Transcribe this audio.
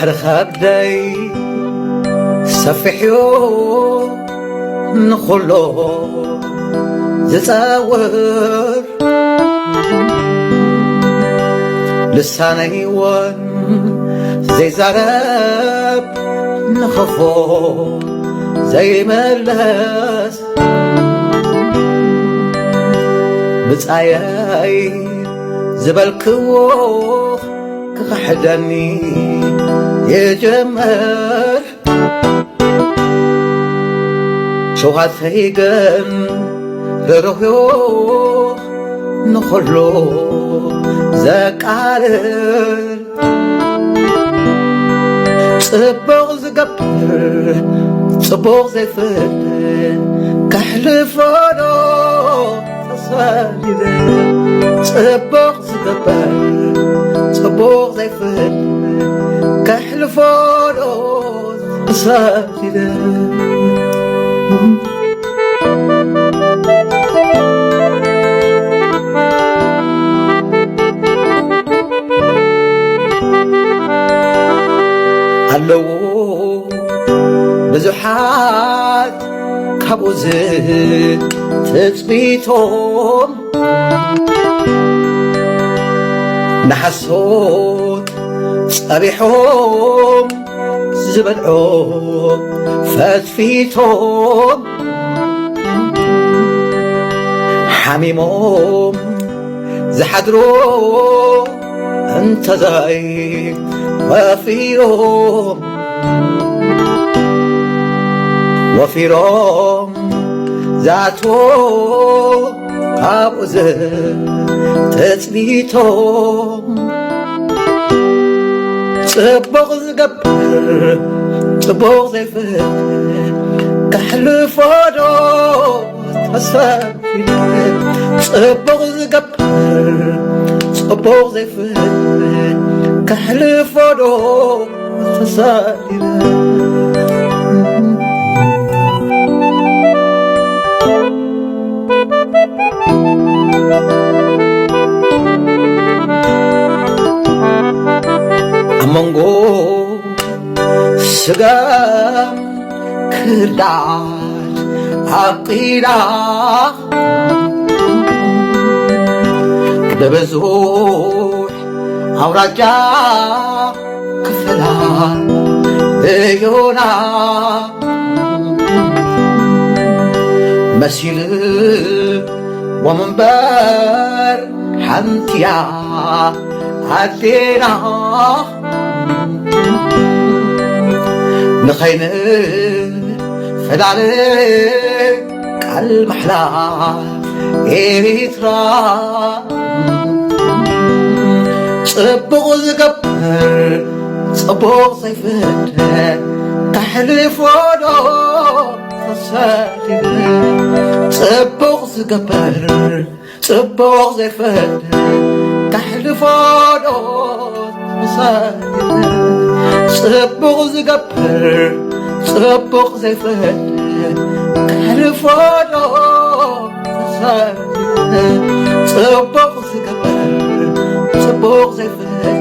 ባሕሪ ከብደይ ሰፊሕዮ ንኹሎ ዝጸውር፣ ልሳነይ እውን ዘይዛረብ ንኸፎ ዘይመለስ፣ ብጻየይ ዝበልክዎ ክኽሕደኒ ይጅምር። ሸውሃተይ ግን ርሩህዮ ንኹሉ ዘቃልል፣ ጽቡቕ ዝገብር ጽቡቕ ዘይፍትን ከሕልፎ ዶ ተሰዲደ? ጽቡቕ ዝገብር ጽቡቕ ዘይፍትን ከሕልፎ ዶ ተሰዲደ? ኣለዉ ብዙሓት ካብኡ ዝትጽቢቶም ንሓሶት ጸቢሖም ዝበልዖ ፈትፊቶም ሓሚሞም ዝሓድሩ እንተዘይ ወፊሮም፣ ወፊሮም ዝኣትዎ ካብኡ ዝተጽቢቶም ጽቡቕ ዝገብር ጽቡቕ ዘይፍትን ከሕልፎ ዶ ተሰ ጽቡቕ ዝገብር ጽቡቕ ዘይፍትን ከሕልፎ ዶ ተሳኢለ? ኣብ መንጎ ስጋም ክርዳድ ኣቂዳ ብብዙሕ ኣውራጃ ክፍላ እዮና መሲሉ ወመንበር ሓንቲያ ኣዴና ንኸይንፈላለ ቃል ማሕላ ኤሪትራ ጽቡቕ ዝገብር ጽቡቕ ዘይፍደ ከሕልፎ ዶ ተሰዲደ ጽቡቕ ዝገብር ጽቡቕ ዘይፈደ ከሕልፎ ዶ ተሰዲደ ጽቡቕ ዝገብር ጽቡቕ ዘይፈደ ከሕልፎ ዶ ተሰዲደ ጽቡቕ ዝገብር ጽቡቕ ዘይፈደ